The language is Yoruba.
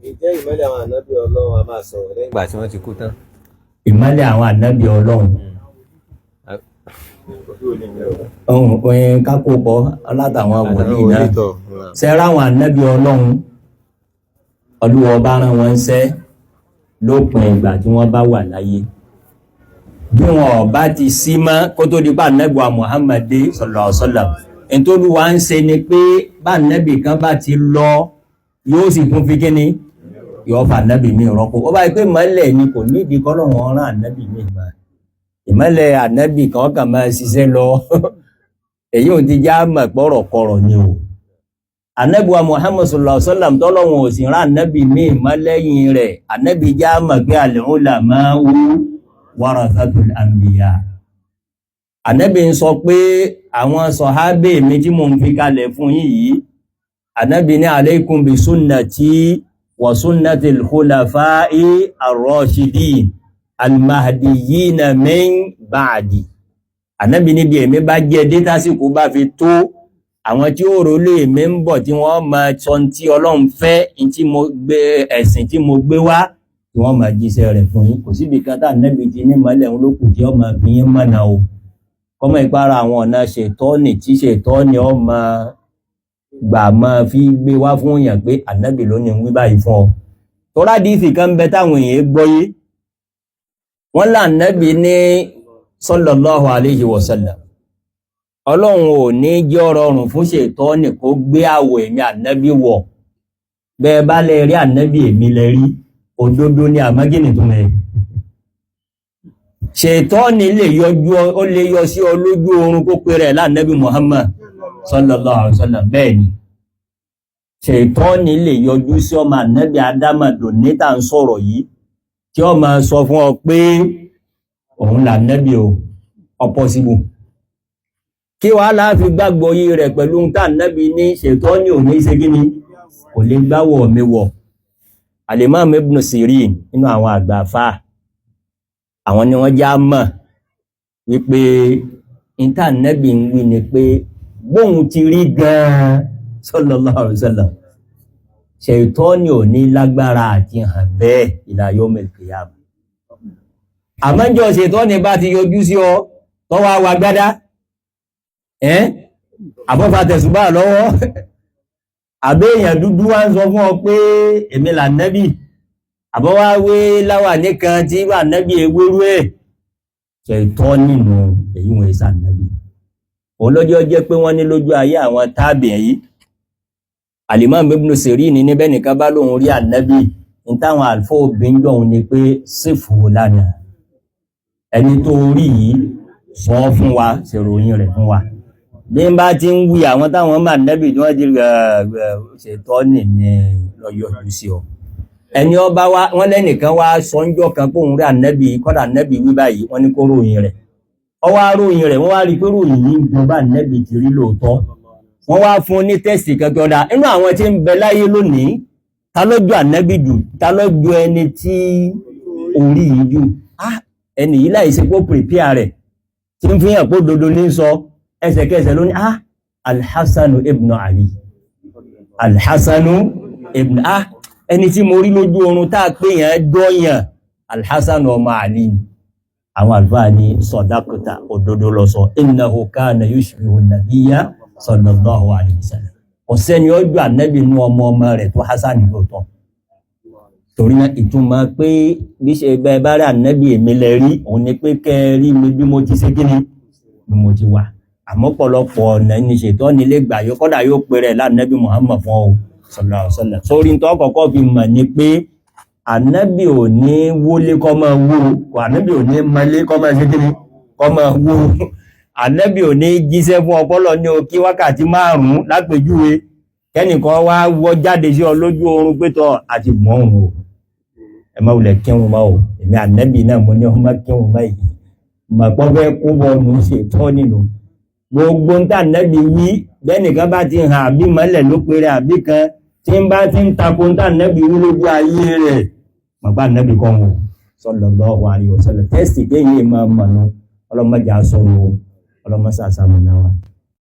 Ǹjẹ́ ìmọ́lẹ̀ àwọn ànábì Ọlọ́run a máa sọ̀rọ̀ lẹ́yìn ìgbà tí wọ́n ti kú tán? Ìmọ́lẹ̀ àwọn ànábì Ọlọ́run, ohun kákó pọ̀ látàwọn wòlíì náà ṣẹ́ra àwọn ànábì Ọlọ́run, Olúwa bá rán wọn ṣẹ́ lópin ìgbà tí wọ́n bá wà láyé. Bí wọn ò bá ti sí mọ́ kó tó di pa ànábì wa Muhammad sallallahu alaihi wasallam, ìtòlúwa ń ṣe ni pé bá ànábì kan bá ti lọ, yóò sì tún fi kíni, yóò fa ànábì mi rọ́pò. Ó bá yẹ pé mọ́lẹ̀ ni, kò nídìí kọ́lọ́run rán ànábì mi mọ́. Ìmọ́lẹ̀ ànábì kan kàn máa ṣiṣẹ́ lọ. Èyí ò ti já mọ̀ pọ̀rọ̀ kọ̀rọ̀ ni o. Ànábì wa Muhammad sallallahu alaihi wasallam, tọ́lọ́run ò sì rán ànábì mi mọ́ lẹ́yìn rẹ̀, ànábì já mọ̀ pé al-ulama'u warathatul anbiya. Ànábì ń sọ pé àwọn sọ̀hábè mi tí mo ń fi kalẹ̀ fún yín yìí, ànábì ní alaykum bi sunnati wa sunnatil khulafa'i ar-rashidin al-mahdiyina min ba'di. Ànábì níbi èmi bá jẹ́ dé, tásìkò bá fi tó, àwọn tí ó rólé èmi ń bọ̀, tí wọ́n máa sọ tí Ọlọ́run fẹ́, tí mo gbé, ẹ̀sìn tí mo gbé wá, tí wọ́n máa jíṣẹ́ rẹ̀ fún yín. Kò síbi kan tá ànábì ti ní mọ́lẹ̀ ń lókù tí ó máa fi yín mọ̀nà o. Kọ́mọ ìpara àwọn ọ̀nà ṣètọ́nì tí ṣètọ́nì ọ máa gbà máa fi gbé wá fún yàn pé ànábì ló ní wí báyìí fún ọ. Tọ́lá dìísì kan bẹ táwọn èèyàn gbọ́yé. Wọ́n là ànábì ní sallallahu alayhi wa sallam, Ọlọ́run ò ní jẹ́ ọ̀rọ̀ ọ̀rùn fún ṣètọ́nì kó gbé àwọ̀ èmi ànábì wọ̀. Bẹ́ẹ̀ bá lè rí ànábì, èmi lè rí òdodo ní àmọ́gínì tó mẹ́. Ṣètọ́nì lè yọjú, ó lè yọ sí ọ lójú oorun kó pe rẹ̀ lánàbì Muhammad sallallahu alaihi wasallam. Bẹ́ẹ̀ ni ṣètọ́nì lè yọjú sí ọmọ ànábì Ádámà níta ń sọ̀rọ̀ yìí, tí ó máa sọ fún ọ pé òun lànábì o. Ọ̀pọ̀sibù kí wàá láàfin gbàgbọ́ yìí rẹ̀ pẹ̀lú ń tà nábì ní ṣètọ́nì ò ní ṣe kí ni, kò lè gbáwọ̀ mi wọ̀. Al-Imam Ibn Sirin, nínú àwọn àgbà àfáà, àwọn ni wọ́n já mọ̀ wípé ìta nẹ́bì ń wí ni pé bóun ti rí gan-an sallallahu alaihi wasallam, ṣètọ́ni ò ní lágbára àti hàn bẹ́ẹ̀ ila yawmil qiyamah. Àmọ́jọ́ ṣètọ́ni bá ti yọjú sí ọ, tọ́wọ́ wa gbádá ẹ́n àbọ́fà tẹ̀sùbá lọ́wọ́, àbẹ́ èèyàn dúdú wá ń sọ fún ọ pé èmi là nẹ́bì, àbọ́wá wé láwà nìkan tí wà nẹ́bì ewérú ẹ̀, ṣètọ́ nínú èyí wọn ìsà nẹ́bì. Òun lọ́jọ́ jẹ́ pé wọ́n ní lójú ayé àwọn tábì yìí, Al-Imam Ibn Sirin ní níbẹ̀ nìkan bá lóun rí ànẹ́bì ní táwọn àlfọ́ obìnrin jọ̀hún ni pé sífù lánàá, ẹni tó rí yìí, sọ fún wa, ṣèròyìn rẹ̀ fún wa. Bí n bá ti ń wí, àwọn táwọn máa nẹ́bì tí wọ́n ti ṣètọ́ nì ní lọ́yọ̀jú sí ọ. Ẹni ọba wa, wọ́n lẹ́nìkan wá sọ́njọ́ kan pé òun rí ànẹ́bì, kọ́dà ànẹ́bì wí báyìí, wọ́n ní kó ròyìn rẹ̀. Ọ wá ròyìn rẹ̀, wọ́n wá rí pé ròyìn yìí ń gbọ́n bá ànẹ́bì ti rí lóòótọ́. Wọ́n wá fún ní tẹ́sì kankan ọ̀dà inú àwọn tí ń bẹ láyé lónìí, ta ló jọ ànẹ́bì jù? Ta ló jọ ẹni tí orí yìí jù? Ah, ẹni yìí láì ṣe pé ó prepare rẹ̀, tí ń fi hàn pé òdodo ní sọ, ẹsẹ̀kẹsẹ̀ ló ní, ah, Alhassanu ibn Ali, Alhassanu ibn, ah, ẹni tí mo rí lójú oorun tá a pé yẹn dọ́yàn, Alhassanu ọmọ Ali ni. Àwọn àlùfáà ní sọ̀dákùtà, òdodo lọ sọ, innahu kana yushbihu nabiyya sallallahu alayhi wa sallam. Ọ̀sẹ́ni ọjọ́ ànábì nú ọmọ ọmọ rẹ̀ tó Hasan lóòótọ́. Torí náà, ìtumọ̀ pé bí ṣe bẹ́ẹ̀ bá rí ànábì, èmi lẹ rí, òun ni pé kẹ́ ẹ rí mi bí mo ti ṣe kíni, bí mo ti wà. Àmọ́ pọ̀lọpọ̀ ọ̀nà ní ṣètọ́ nílé gbà yóò kọ́dà yóò pe rẹ̀ lánàbì Muhammad fún ọ sallallahu alaihi wasallam. Sórí tó kọ́kọ́ fi mọ̀ ni pé ànábì ò ní wọlé kọ́ máa wó, ànábì ò ní mọlé kọ́ máa ṣe kíni, kọ́ máa wó. Ànábì ò ní jíṣẹ́ fún ọpọlọ ní o kí wákàtí 5 lápèjúwe, kẹ́nìkan wá wọ́ jáde sí ọ lójú oorun pé tọ́ àti mọ́ òun o, ẹ má wulẹ̀ kírun mọ́ o, èmi ànábì náà mo ní ọmọ kírun mọ́ yìí. Mọ̀pọ́ fẹ́ kó bọ́ọ̀nù ṣètọ́ nínú gbogbo ń tà ànábì wí. Bẹ́nìkan bá ti hàn àbí mọ́lẹ̀ ló péré, àbí kan tí ń bá ti ń tako ń tà ànábì wí lójú ayé rẹ̀, mọ̀pá ànábì kọ́ wọn sallallahu alaihi wasallam. Tẹ́sì kéyìn máa mọ̀nà ọlọ́mọdé asọ̀rọ̀ ọlọ́mọsàsàmùnà wa.